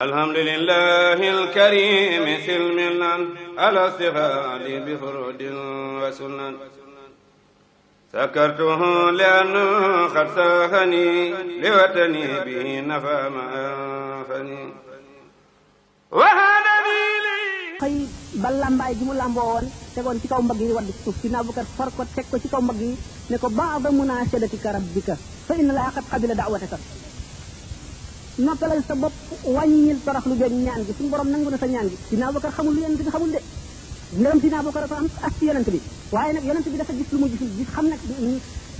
الحمد لله الكريم سلمنا على استغال بفرود وسنن سكرته لأنه قد ساخني لوطني به نفى ما أنفني وهذا لي xëy ba lambaay gi mu lamboo woon tegoon ci kaw mbagg yi wadd suuf si Abubakar far ko teg ko ci kaw mbagg yi ne ko ba'da munashadatika rabbika fa inna Allaha qad qabila da'wataka noppalal sa bopp wàññil torox lu jëm ñaan gi suñu borom nangu na sa ñaan gi dina Abubakar xamul lu yonent bi xamul de ngërëm dina Abubakar ko am ak ci yonent bi waaye nag yonent bi dafa gis lu mu gisul gis xam nag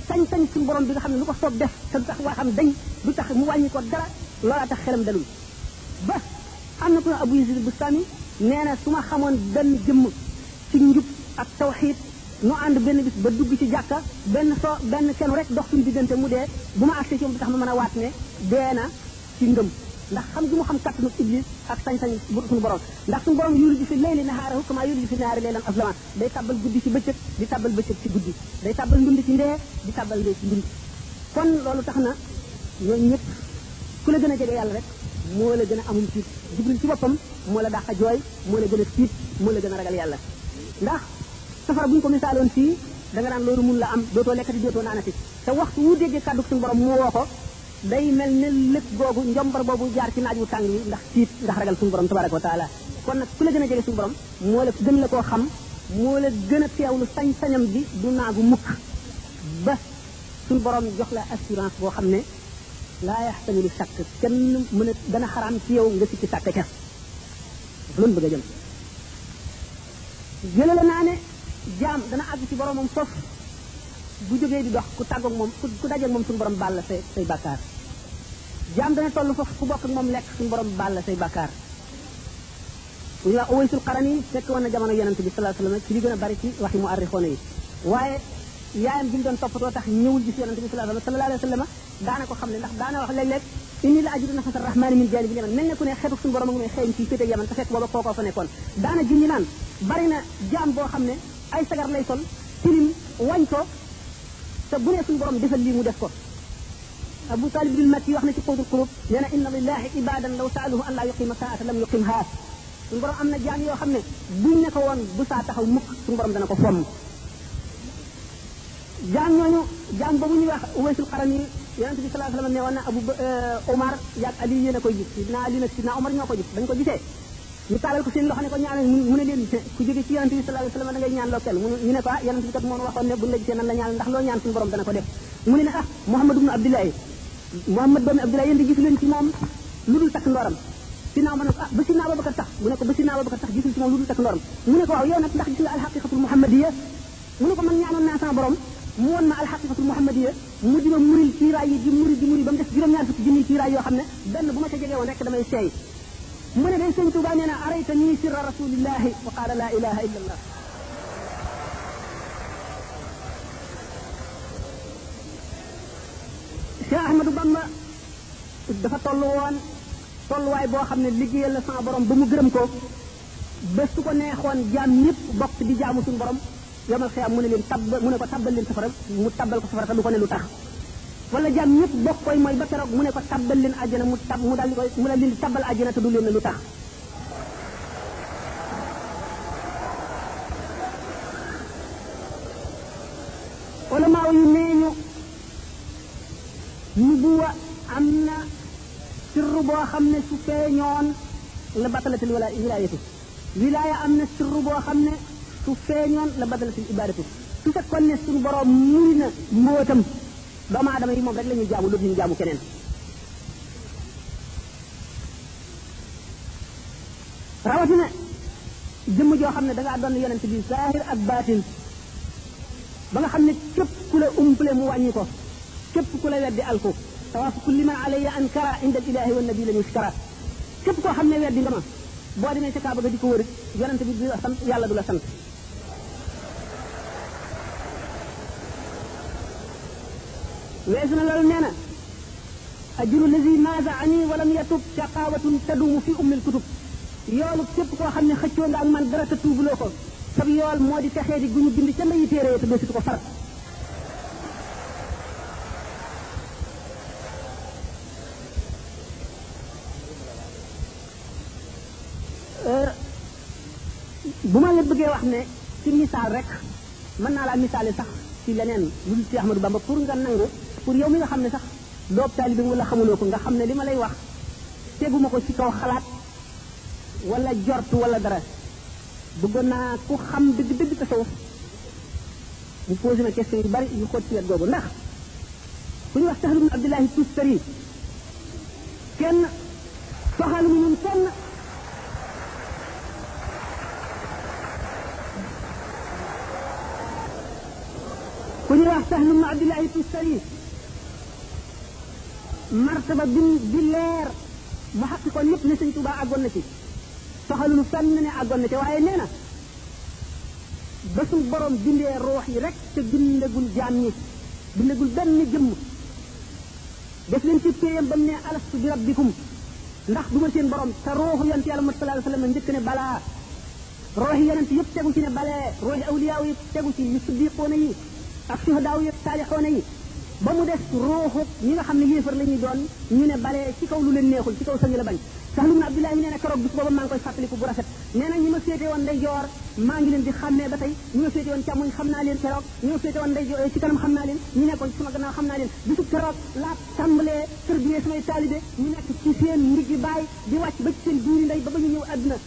sañ-sañ suñu borom bi nga xam ne lu ko soob def te du tax waa xam dañ du tax mu wàññi ko dara loola tax xelam dalul ba am na ko Abu Yazid Bustami nee na su ma xamoon benn jëmm ci njub ak tawxiid nu ànd benn bis ba dugg ci jàkka benn kenn rek dox suñu diggante mu dee bu ma agsee ci moom tax ma mën a waat ne dee na ci ngëm ndax xam gi mu xam kattanu iblis ak sañ-sañ suñu borom ndax suñu borom yuliju fi layli nahaarahu kama yuliju fi nahaari laylan aslama day tàbbal guddi ci bëccëg di tàbbal bëccëg ci guddi day tàbbal ndund ci ndee di tàbbal ndee ci ndund kon loolu tax na ñooñu ñëpp ku la gën a jege yàlla rek moo la gën a amum tiit Jibril ci boppam moo la dàq a jooy moo la gën a tiit moo la gën a ragal yàlla ndax safara bu ñu ko misaaloon fii da nga naan loolu mun la am dootoo lekkati dootoo naanati te waxtu wu déggee kàddu suñu borom mu woo ko day mel ne lëkk googu njombar boobu jaar ci naaj wu tàng wi ndax tiit ndax ragal suñu borom tabaraka wa taala kon nag ku la gën a jege suñu borom moo la gën la koo xam moo la gën a teewlu sañ-sañam bi du naagu mukk ba suñu borom jox la assurance boo xam ne laa yaxtamilu sàkk kenn mën a dana xaraam ci yow nga sikki sàkk ca loolu bëgg a jëm jëlale naa ne jaam dana àgg ci boromam foofu bu jógee di dox ku tàggoog moom ku dajeeg moom suñu borom baal la say bàkkaar jaam dana toll foofu ku bokk ak moom lekk suñu borom baal la say bàkkaar bu ñu wax Uwaysul Qarani fekk woon na jamono yonent bi sallallahu alayhi wasallam ci li gën a bari ci waxi mu arrixoona yi waaye yaayam bi mu doon toppatoo tax ñëwul gis yonent bi sallallahu alayhi wasallam daana ko xam ne ndax daana wax léeg-léeg inni la ajidu nafasa rahmani min janibi yaman mel ne ku ne xeetu suñu borom a ngi may xëy ci féete yaman te fekk booba kookoo fa nekkoon daana junñi naan bari na jaam boo xam ne ay sagar lay sol tilim wañ ko te bu ne suñu borom defal lii mu def ko Abu Talib bil Makki wax na ci Qawdul Qulub nee na inna lillahi ibadan law saaluhu an la yuqima saata lam yuqimha suñu borom am na jaam yoo xam ne buñ ne ko woon bu saa taxaw mukk suñu borom dana ko fomm jaam ñooñu jaam boobu ñuy wax Uwaysul Qarani yonent bi sallallahu alayhi wasallam ne woon na Abu Omar yaag Ali yéen a koy gis sidna Ali nag sidna Omar ñoo ko gis dañ ko gisee ñu taalal ko seen loxo ne ko ñaanal mu ne leen ku jóge ci yonent bi sallallahu alayhi wasallam da ngay ñaan loo kenn ñu ne ko ah yonent bi kat moo waxoon ne buñ la gisee nan la ñaan ndax loo ñaan suñu borom dana ko def mu ne ah Muhammad ibn Abdullahi Muhammad doomu Abdullahi yéen di gis leen ci moom lu dul takk ndooram sidna Omar ne ko ah ba sidna Abubakar tax mu ne ko ba sidna Abubakar tax gisul ci moom lu dul takk ndooram mu ne ko waaw yow nag ndax gis nga alxaqiqatul muhammadiyya mu ne ko man ñaanoon naa sama borom mu woon ma alxaqiqatul muhammadiyya mu di ma muril kiiraay yi di muri ba mu def juróom-ñaar fukki junniy kiiraay yoo xam ne benn bu ma ca jege woon rek damay seey mu ne day sëñ Tuubaa nee na arayta nii sirra rasulillahi wa qaala laa ilaha illa allah Cheikh Ahmadou Bamba dafa toll woon tolluwaay boo xam ne liggéeyal la sama borom ba mu gërëm ko bés su ko neexoon jaam ñëpp bokk di jaamu suñu borom yomal xëyam mu ne leen mu ne ko tabbal leen safara mu tabbal ko safara te du ko ne lu tax wala jaam ñëpp bokk koy mooy ba keroog mu ne ko tabbal leen àjjana mu daal di koy mu daal di tabbal àjjana te du leen ne lu tax ulama yu nee ñu nubuwa am na sirru boo xam ne su feeñoon la batalatil wilaayatu wilaaya am na sirru boo xam ne su feeñoon la badalatil ibadatu su fekkoon ne suñu borom muri na mbóotam doomu aadama yi moom rek la ñuy jaamu dootuñu jaamu keneen rawatina jëmm joo xam ne da ngaa doon yonent bi zahir ak baatin ba nga xam ne képp ku la umpale mu wàññi ko képp ku la weddi alku tawaafu kulli man alayya ankara inda ilahi wa nabi la yuskara képp koo xam ne weddi nga ma boo demee ca Kaaba ga di ko wër yonent bi du la sant yàlla du la sant weesu na loolu nee na ajru lazi maaza ani walam yatub shaqawatun tadumu fi ummil kutub yoolu képp koo xam ne xëccoo nga ak man dara te tuubuloo ko sab yool moo di texee di guñu bind ca ndeyi téere te doo situ ko far bu ma la bëggee wax ne ci misaal rek mën naa laa misaale sax ci leneen lu dul ci Ahmadou Bamba pour nga nangu pour yow mi nga xam ne sax doob taalibe wala xamuloo ko nga xam ne li ma lay wax teguma ko ci kaw xalaat wala jort wala dara bëggoon naa ku xam dëgg-dëgg tasawuf mu posé na question yu bari yu xóot ci wet googu ndax ku ñu wax Sahl ibn Abdullahi Tustari kenn soxalu mu ñun kenn ku ñu wax Sahl ibn Abdullahi Tustari martaba bi leer mu xaqikoon yëpp ne Sëñ Tuubaa àggoon na ci soxalunu fenn ne àggoon na ci waaye nee na ba suñ borom bindee ruux yi rek te bindagul jaam ñi bindagul benn jëmm def leen ci péyam ba mu ne alastu bi rabbikum ndax du ma seen borom te ruuxu yonent yàlla Muhammad sallallahu alayhi wa sallam njëkk ne balaa ruuxi yonent yëpp tegu ci ne balee ruuxi awliyaaw yi tegu ci yu siddiqoona yi ak suhadaaw yi saalixoona yi ba mu des ruuxu ñi nga xam ne yéefar la ñuy doon ñu ne balee ci kaw lu leen neexul ci kaw sañu la bañ Sahl ibn Abdullahi nee na keroog bis booba maa ngi koy fàttaliku bu rafet nee na ñi ma féete woon ndeyjoor maa ngi leen di xàmmee ba tey ñi ma féete woon càmmoñ xam naa leen keroog ñi ma féete woon ndeyjoor ci kanam xam naa leen ñi nekkoon ci sama gannaaw xam naa leen bisu keroog laa tàmbalee tërbiyee samay taalibe ñu nekk ci seen ndiggi baay di wàcc ba ci seen duuni ndey ba ba ñu ñëw àdduna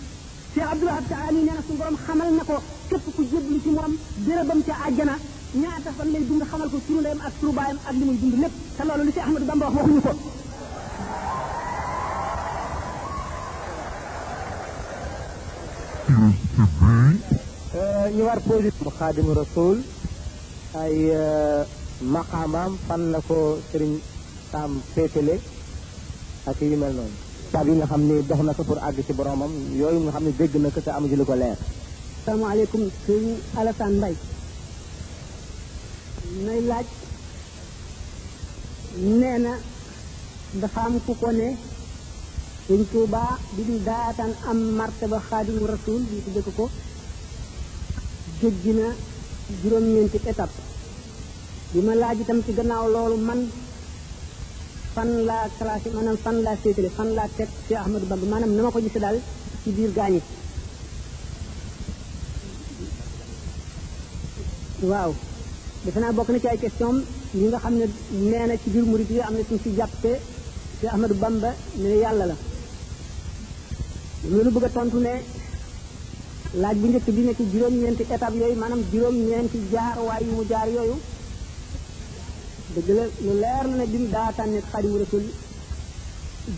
Cheikh Abdoul Wahab Taani nee na suñu borom xamal na ko képp ku jébbalu ci moom bérébam ca àjjana ñaata fan lay dund xamal ko turu ndeyam ak turu baayam ak li muy dund lépp te loolu li Cheikh Ahmadou Bamba wax waxuñu ko ñu war posé mu Xaadimu Rasuul ay maqaamaam fan la ko sëriñ Sam féetale ak yu mel noonu tab yi nga xam ni dox na ko pour àgg ci boromam yooyu nga xam ne dégg na ko te amu ci lu ko leer. asalaamaaleykum sëriñ Alassane Mbaye nay laaj nee na dafa am ku ko ne Sëñ Tuubaa bi ñu daataan am martaba Xaadimu Rasuul bi tudde ko jéggi na juróom-ñeenti étape bi ma laaj itam ci gannaaw loolu man fan laa classé maanaam fan laa séetale fan laa teg Cheikh Ahmadou Bamba maanaam na ma ko gisee daal ci biir gaañi waaw defe naa bokk na ci ay question yi nga xam ne nee na ci biir murid yi am na suñ si jàppe Cheikh Ahmadou Bamba ne yàlla la loolu bëgg a tontu ne laaj bu njëkk bi ne ci juróom-ñeenti étape yooyu maanaam juróom-ñeenti jaar waay yu mu jaar yooyu dëgg la lu leer la ne bi mu daataan nekk Xaadimu Rasuul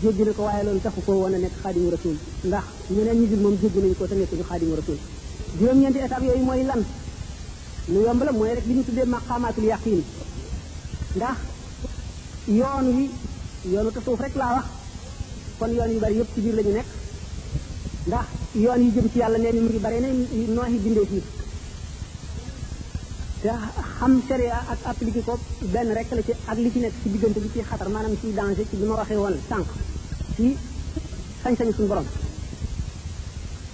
jéggi na ko waaye loolu taxu ko woon a nekk Xaadimu Rasuul ndax ñeneen ñi dul moom jéggi nañu ko te nekk ñu Xaadimu Rasuul juróom-ñeenti étape yooyu mooy lan lu yomb la mooy rek li ñu tuddee maqaamaatul yaqiin ndax yoon wi yoonu tasawuf rek laa wax kon yoon yu bari yëpp ci biir la ñu nekk ndax yoon yi jëm ci yàlla nee ni mu ngi bare ne nooxi bindee fii te xam sharia ak appliqué ko benn rek la ci ak li ci nekk ci diggante bi ci xatar maanaam ci danger ci bi ma waxee woon sànq ci sañ-sañu suñu borom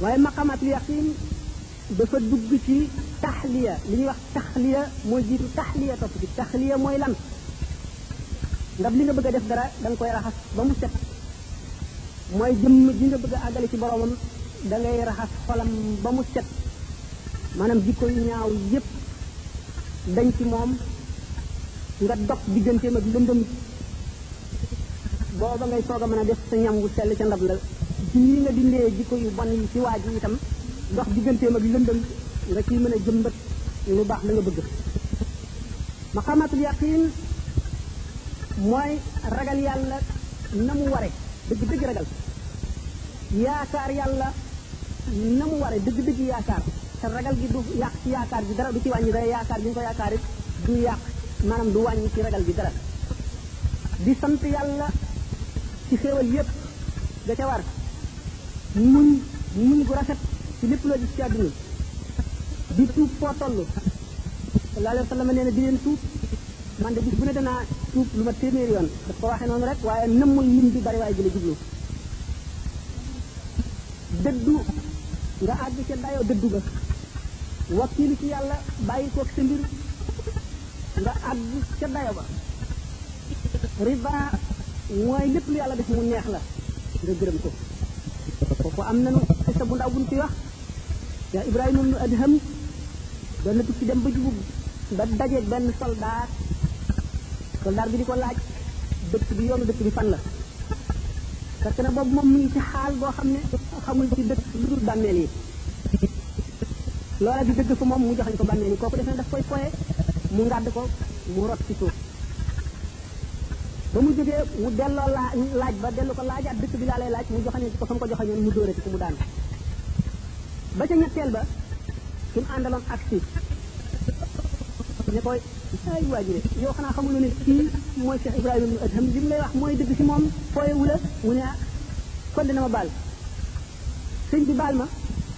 waaye maqamatul yaqin dafa dugg ci taxliya li ñuy wax taxliya mooy jiitu taxliya topp ci taxliya mooy lan ndab li nga bëgg a def dara da nga koy raxas ba mu set mooy jëmm ji nga bëgg a àggale ci boromam da ngay raxas xolam ba mu set maanaam jikko yu ñaaw yépp dañ ci moom nga dog digganteem ak lëndëm booba ngay soog a mën a def sa ñam wu sell ca ndab la ci nii nga dindee jikko yu bon yi ci waaj yi itam dox digganteem ak lëndëm nga ciy mën a jëmbat lu baax la nga bëgg maqamatul yaqin mooy ragal yàlla na mu ware dëgg-dëgg ragal yaakaar yàlla na mu ware dëgg-dëgg yaakaar te ragal gi du yàq ci yaakaar gi dara du ci wàññi dara yaakaar gi nga ko yaakaar it du yàq maanaam du wàññi ci ragal gi dara di sant yàlla ci xéewal yépp da ca war muñ gu rafet ci lépp loo gis ci àdduna di tuub foo toll sallallahu alayhi wa sallam nee na di leen tuub man de bis bu ne danaa tuub lu ma téeméeri yoon daf ko waxee noonu rek waaye nëmmul lim bi bari waaye bi la jublu dëddu nga àgg ca dayoo dëddu ga wakkiilu ci yàlla bàyyi koog sa mbir nga àgg ca dayo ba riba mooy lépp lu yàlla def mu neex la nga gërëm ko kooku am nanu xista bu ndaw buñ ci wax ya Ibrahima ibn Adham doon na tukki dem ba jubub ba dajeeg benn soldat bi di ko laaj dëkk bi yoonu dëkk bi fan la fekk na boobu moom mu ngi ci xaal boo xam ne xamul ci dëkk lu dul bàmmeel yi loola di dëgg fa moom mu joxañ ko bàmmeel yi kooku def na daf koy foye mu ngàdd ko mu rot ci suuf ba mu jógee mu delloo laaj ba dellu ko laajaat dëkk bi laa lay laaj mu joxañe ko fa mu ko joxañoon mu dóorati ko mu daan ba ca ñetteel ba suñu àndaloon aksi ne koy ay waajire yow xanaa xamuloo ne kii mooy Cheikh Ibrahima ibn Adham li mu lay wax mooy dëgg ci moom fooyewu la mu ne kon dina ma baal sëñ bi baal ma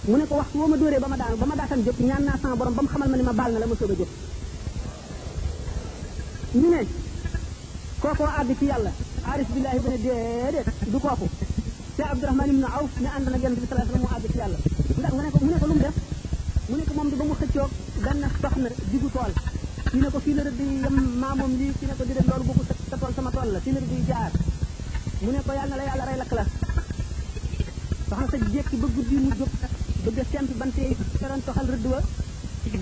mu ne ko waxtu woo ma dóoree ba ma daataan jóg ñaan naa sama borom ba mu xamal ma ne ma baal na la ma soog a jóg ñu ne kookoo àgg ci yàlla arif billahi bi ne déedéet du kooku Cheikh Abdourahmane ibn Awf ne ànd na Yonent bi sallallahu alayhi wasallam moo àgg ci yàlla ndax mu ne ko lu mu def mu ne ko moom di ba mu xëccoog benn soxna diggu tool fii ne ko fii la rëdd yi yem maa moom lii fii ne ko di dem loolu bokku sa tool sama tool la fii la rëdd yi jaar mu ne ko yàlla na la yàlla rey lakk la soxna sa jékki ba guddi mu jóg bëgg a sempi bante yi te doon toxal rëdd wa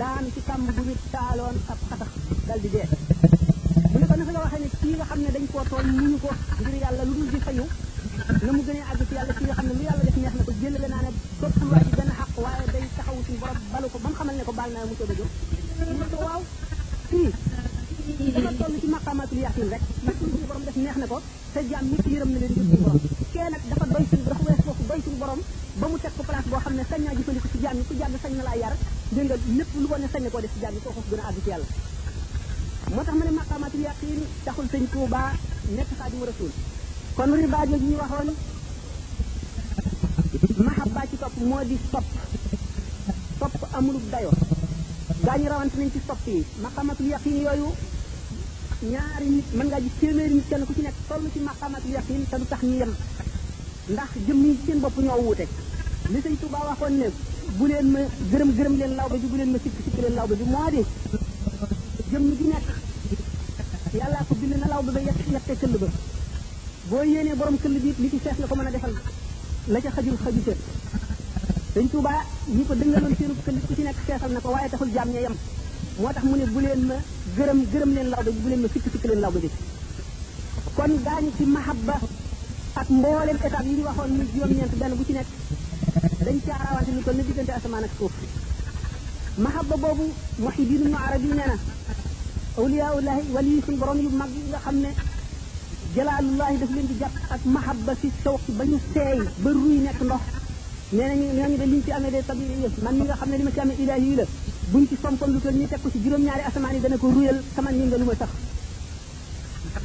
daanu ci kàmb bu ñu taaloon ab xatax dal di dee mu ne ko naka nga waxee ne kii nga xam ne dañ koo tooñ muñu ko ngir yàlla lu dul di fayu na mu gënee àgg ci yàlla kii nga xam ne lu yàlla def neex na ko jëlale naa ne toppul waa ci benn xaq waaye day taxawu suñu borom balu ko ba mu xamal ne ko baal naa mu soog a jóg mu ne ko waaw fii dafa toll ci maqamatul yaqin rek lépp lu suñu borom def neex na ko te jaam ñëpp yërëm na leen ngir suñu borom kee nag dafa doy suñu dafa wees foofu doy suñu borom ba mu teg ko place boo xam ne sañ naa jëfandiku ci jaam ñi ku jàng sañ na laa yar dégg nga lépp lu ko ne sañ na koo def ci jaam ñi koo foofu gën a àgg ci yàlla moo tax ma ne maqamatul yaqin taxul sëñ Tuuba nekk Xaadimu Rasuul kon riba jooju ñu waxoon mahabba ci topp moo di sopp amulub dayo gaañu rawante nañ ci sopp yi maqamatul yaqin yooyu ñaari nit mën ngaa gis téeméeri nit kenn ku ci nekk toll ci maqamatul yaqin te du tax ñu yem ndax jëm yi seen bopp ñoo wuute li sëñ Tuuba waxoon ne bu leen ma gërëm leen lawbe bi bu leen ma sikk leen lawbe bi moo di jëm ji nekk yàllaa ko bind na lawbe ba yette këll ba boo yéenee borom këll bi li ci fees nga ko mën a defal la ca xajul xaju ca sëñ Tuuba ñi ko dëngaloon seenu këll ku ci nekk feesal na ko waaye taxul jaam ña yem moo tax mu ne bu leen ma gërëm leen lawbe bi bu leen ma sikk leen lawbe bi kon daañu ci mahabba ak mbooleem étape yi ñu waxoon ñu juróom-ñeent benn bu ci nekk dañ caarawante lu toll ne diggante asamaan ak suuf mahabba boobu Muhyiddin Ibn Arabi nee na awliyaullahi wali suñu borom yu mag yi nga xam ne jalaalullahi daf leen di jàpp ak mahabba ci sawq ba ñu seey ba ruy nekk ndox nee nañu de liñ ci amee de tabiri yëf man mi nga xam ne li ma ci amee ilahi yi la buñ ci sompoon lu toll ñu teg ko ci juróom-ñaari asamaan yi dana ko ruyal sama ñi nga lu ma sax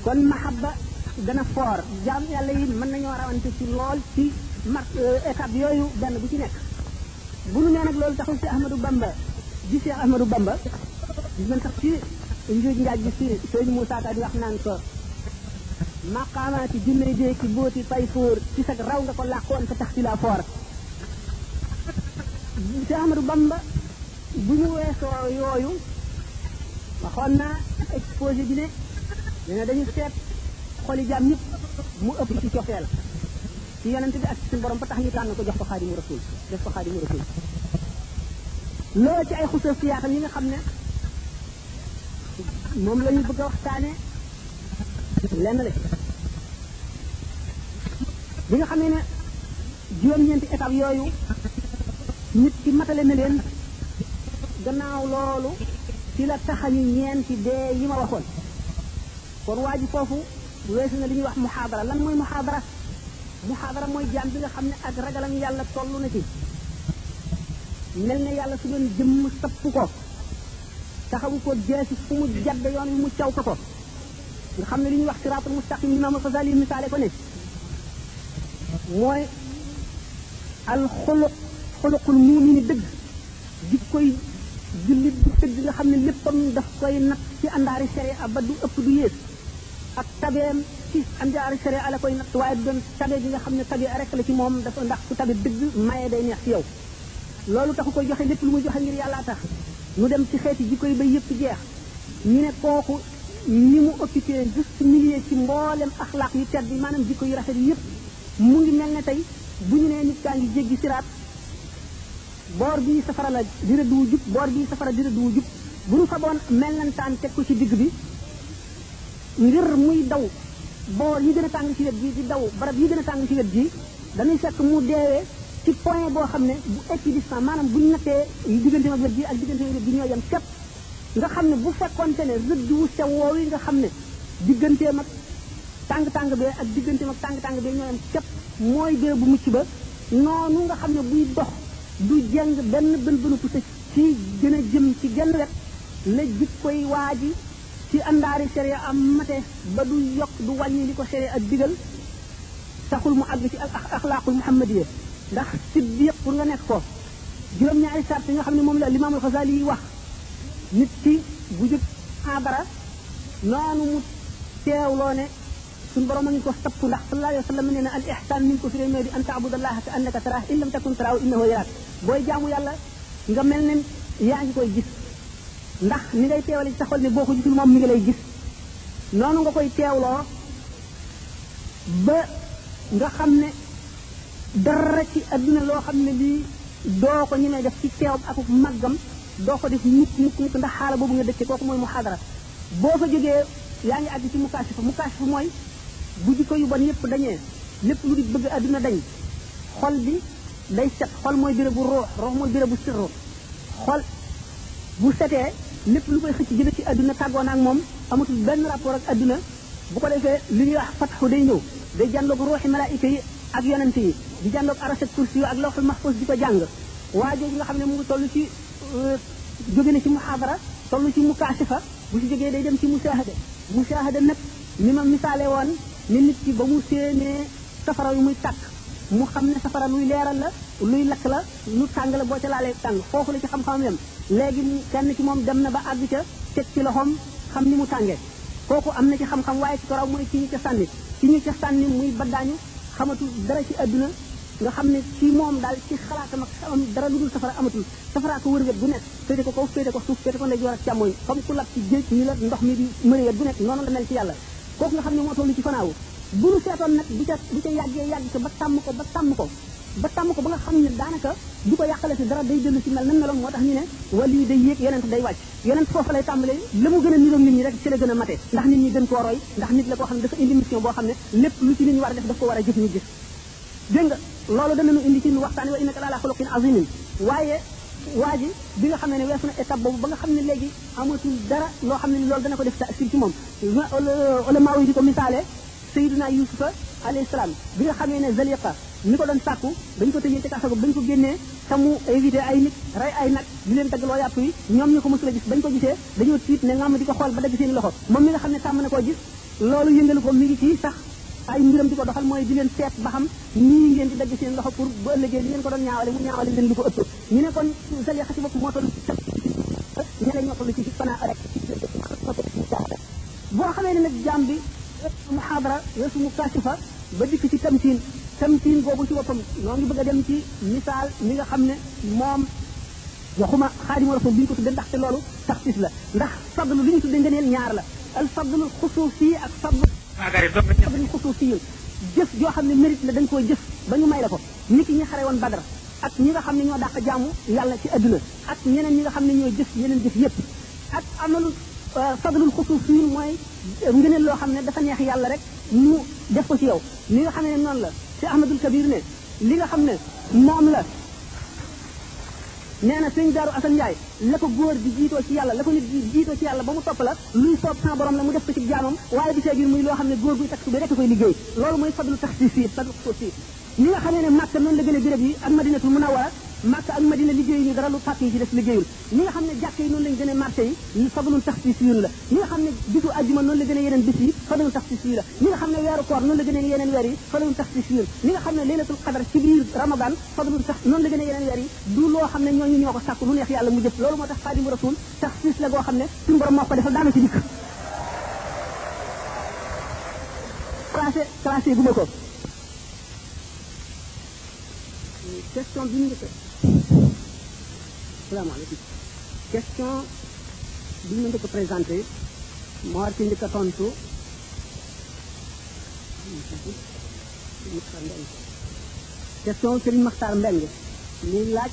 kon mahabba dana foor jaam yàlla yi mën nañoo rawante ci lool ci étape yooyu benn bu ci nekk bu nu nee nag loolu taxul ci Ahmadou Bamba gi Cheikh Ahmadou Bamba gis nañ sax ci njuuj njaaj bi ci sëñ Moussa Ka di wax naan ko maqaamaati junne dee ki booti tay fóor ci sag raw nga ko làqoon te tax ci la foor Cheikh Ahmadou Bamba bu ñu weesoo yooyu waxoon naa exposé bi ne dañu seet xoli jaam ñëpp mu ëpp ci cofeel ci yonent bi ak ci suñu borom ba tax ñu tànn ko jox ko Xaadimu Rasuul def ko Xaadimu Rasuul loolu ci ay xusuusiyaatam yi nga xam ne moom la ñu bëgg a waxtaane lenn la bi nga xam ne juróom-ñeenti étape yooyu nit ki matale na leen gannaaw loolu ci la taxañu ñeenti dee yi ma waxoon kon waa ji foofu weesu na li ñuy wax muhaadara lan mooy muhaadara mooy jaam bi nga xam ne ak ragalam yàlla toll na ci mel ne yàlla su doon jëmm sapp ko taxawu ko jeesi fu mu jadd yoon wi mu caw ko nga xam ne li ñuy wax siraatul mustaqim Imaam Al-Ghazali misaale ko ne mooy al xuluqul muumini dëgg di koy jullit bu dëgg nga xam ne léppam daf koy natt ci àndaari sharia ba du ëpp du yées ak tabeem ci àndaari sharia la koy natt waaye du doon tabe bi nga xam ne tabe rek la ci moom dafa ndax ku tabe dëgg maye day neex ci yow loolu taxu koy joxe lépp lu muy joxe ngir yàllaa tax ñu dem ci xeeti jikko yi ba yëpp jeex ñu ne kooku ni mu occupé juste milieu ci mboolem axlaaq yu tedd maanaam jikko yu rafet yëpp mu ngi mel ne tey bu ñu nee nit kaa ngi jéggi siraat boor bii safara la di rëdd wu jub boor bii safara di rëdd wu jub bu ñu faboon mellantaan teg ko ci digg bi ngir muy daw boor yi gën a tàng ci wet gi di daw barab yi gën a tàng ci wet gi dañuy fekk mu deewee ci point boo xam ne bu équidistant maanaam buñ nattee diggante ak wet gi ak diggante ak wet gi ñoo yem képp nga xam ne bu fekkonte ne rëdd wu sew woow yi nga xam ne digganteem ak tàng-tàng bee ak digganteem ak tàng-tàng bee ñoo yem képp mooy béréb bu mucc ba noonu nga xam ne buy dox du jeng benn bël-bëlu pousse ci gën a jëm ci genn wet la jik koy waaji ci àndaari sharia am mate ba du yokk du wàññi li ko sharia ak digal taxul mu àgg ci axlaaqul muhammadiya ndax siddiq pour nga nekk ko juróom-ñaari sart yi nga xam ne moom la limaamul Xasaali yi wax nit ki bu jëkk xaabara noonu mu teewloo ne suñ borom a ngi ko sapp ndax sallallahu alayhi wa sallam nee na al ihsan ni ko firee mooy di an taabudallaha ka annaka taraah in lam takun taraahu innahu yaraak booy jaamu yàlla nga mel ne yaa ngi koy gis ndax ni ngay teewale ci sa xol ne boo ko gisul moom mi ngi lay gis noonu nga koy teewloo ba nga xam ne dara ci adduna loo xam ne lii doo ko ñi may def ci teewam ak màggam doo ko def mukk ndax xaala boobu nga dëkkee kooku mooy muxaadara boo fa jógee yaa ngi àgg ci mukaasifa mooy bu jikko yu bon yëpp dañee lépp lu di bëgg adduna dañ xol bi day set xol mooy bérébu ruux mooy bérébu sirru xol bu setee lépp lu koy xëcc jëme ci adduna tàggoon ak moom amatul benn rapport ak adduna bu ko defee li ñuy wax fatxu day ñëw day jàndoog ruuxi malaayika yi ak yonente yi di jàndoog arsh ak kursi yu ak lawxul mahfuz di ko jàng waa jooju nga xam ne mu ngi toll ci jóge na ci muhaadara toll ci mukaasifa bu ci jógee day dem ci musaahada nag ni ma misaale woon ni nit ki ba mu séenee safara yu muy tàkk mu xam ne safara luy leeral la luy lakk la lu tàng la boo ca laalee tàng foofu la ci xam-xam yam léegi kenn ci moom dem na ba àgg ca teg ci loxoom xam ni mu tàngee kooku am na ci xam-xam waaye ci ko raw mooy ci ñu ca sànni muy baddaañu xamatul dara ci adduna nga xam ne ci moom daal ci xalaatam ak am dara lu dul safara amatul safara ko wër wet bu nekk féete ko kaw féete ko suuf féete ko ndeyjoor ak càmmooñ comme ku lab ci géej ñu la ndox mi di mëri wet bu nekk noonu la mel ci yàlla kooku nga xam ne moo tollu ci fanaawu bu nu seetoon nag bu ca yàggee yàgg ko ba tàmm ko ba nga xam ne daanaka du ko yàqale si dara day dellu si mel nan meloon moo tax ñu ne wali day yéeg yonent day wàcc yonent foofu lay tàmbalee la mu gën a niroog nit ñi rek ci la gën a mate ndax nit ñi gën koo roy ndax nit la koo xam ne dafa indi mission boo xam ne lépp lu ci nit ñi war a def daf ko war a jëf ñu gis dégg nga loolu danañu indi ci waxtaan wa innaka la xuluqin azimin waaye waa ji bi nga xam ne weesu na étape boobu ba nga xam ne léegi amatul dara loo xam ne loolu dana ko def tasir ci moom ulama yi di ko misaale Sayyidina Yusufa alayhi salaam bi nga xamee ne Zaliqa ni ko doon sàkku dañ ko tëjee ci kaso bañ ko génnee tamu éviter ay nit rey ay nag di leen daggaloo yàpp yi ñoom ñu ko mësula gis bañ ko gisee dañoo tiit ne ngam di ko xool ba dagg seen loxo moom mi nga xam ne tàmm na koo gis loolu yëngalu ko mi ngi ci sax ay mbiram di ko doxal mooy di leen seet ba xam nii ngeen di dagg seen loxo pour bu ëllëgee di ngeen ko doon ñaawale mu ñaawale leen lu ko ëpp ñu ne kon Zaliqa ci bopp moo toll ñe ñoo toll ci fanaa rek boo xamee ne nag jaam bi muhaadara weesu mu kaasifa ba dikk ci tamtiin boobu ci boppam noo ngi bëgg a dem ci misaal mi nga xam ne moom waxuma xaadimu rasul bi ñu ko tudde ndaxte loolu taxsis la ndax fadlu li ñu tudde ngëneel ñaar la al fadlul xusuusi ak fadlul xusuusi jëf joo xam ne mérite la dañ koo jëf ba ñu may la ko nit ki ñi xare woon Badar ak ñi nga xam ne ñoo dàq jaamu yàlla ci adduna ak ñeneen ñi nga xam ne ñoo jëf yeneen jëf yëpp ak amalu fadlul xusuusi mooy ngëneel loo xam ne dafa neex yàlla rek mu def ko ci yow li nga xam ne noonu la ci Ahmadul Kabir ne li nga xam ne moom la nee na sëñ Daaru Asan Njaay la ko góor di jiitoo ci yàlla la ko nit di jiitoo ci yàlla ba mu topp la luy soob sa borom la mu def ko ci jaamam waaye bi see biir muy loo xam ne góor guy tax bi rek koy liggéey loolu mooy fadlu taxsiis yi fadlu xusuus yi ñi nga xamee ne Màkka noonu la gën a béréb yi ak Madinatul Munawwara Màkka ak Madina liggéey ñu dara lu pàkk yi ci def liggéeyul ñi nga xam ne jàkk yi noonu lañ gën a marché yi fadlul taxsiis yun la ñi nga xam ne bisu àjjuma noonu la gën a yeneen bis yi fadlul taxsiis yi la ñi nga xam ne weeru koor noonu la gën a yeneen weer yi fadlul taxsiis yun ñi nga xam ne laylatul qadar ci biir ramadan fadlul tax noonu la gën a yeneen weer yi du loo xam ne ñooñu ñoo ko sàkk lu neex yàlla mu jëf loolu moo tax xaadimu rasul taxsiis la goo xam ne suñu borom moo ko defal daana ci dikk classé gu ma ko question bi ñu njëkk salaamaaleykum question bi ñu njëkk présenté moo war ci njëkk a tontu question Serigne Makhtar Mbeng muy laaj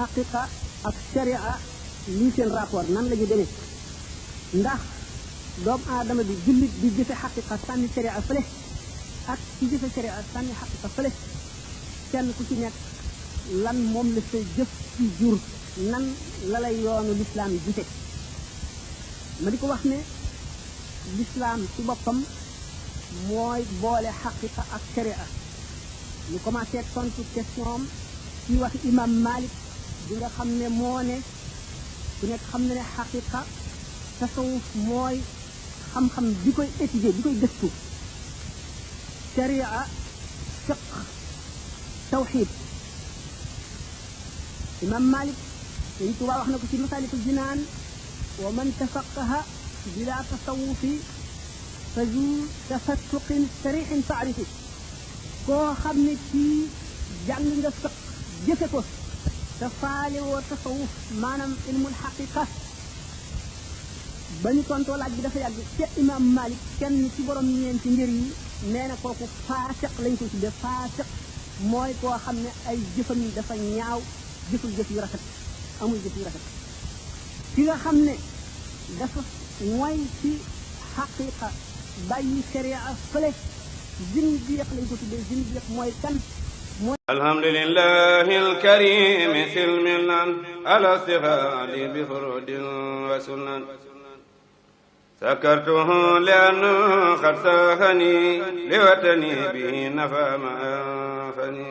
xaqiqa ak sharia lii seen rapport nan la ñu demee ndax doomu aadama bi jullit bi jëfe xaqiqa sànni sharia fële ak ci jëfe sharia sànni xaqiqa fële kenn ku ci nekk lan moom la sa jëf ci jur nan la lay yoonu lislaam gise ma di ko wax ne lislaam ci boppam mooy boole xaqiqa ak sharia ñu commencé tontu question ci wax imam Malik bi nga xam ne moo ne ku nekk xam ne ne xaqiqa tasawuf mooy xam-xam bi koy étudier bi koy gëstu sharia fiq tawxid imam Malik dañ Tuubaa wax na ko ci Masaalikul Jinaan wa man tafaqaha bila tasawufi fa zu tafakkuqin sarixin faarifi koo xam ne ci jàng nga fiq jëfe ko te faale woo tasawuf maanaam ilmul xaqiqa ba ñu tontoo laaj bi dafa yàgg ca imam Malik kenn ci borom ñeenti ngir yi nee na kooku faasiq lañ ko tuddee faasiq mooy koo xam ne ay jëfam yi dafa ñaaw jëful jëf yu rafet amul jëf yu rafet ki nga xam ne dafa mooy ci xaqiqa bàyyi sharia fële zindiq lañ ko tuddee zindiq mooy kan mooy alhamdulillahi alkarim silmilan ala sihadi bi furudin wa sunan sakartuhu lianna qad sahani liwatani bi nafa ma anfani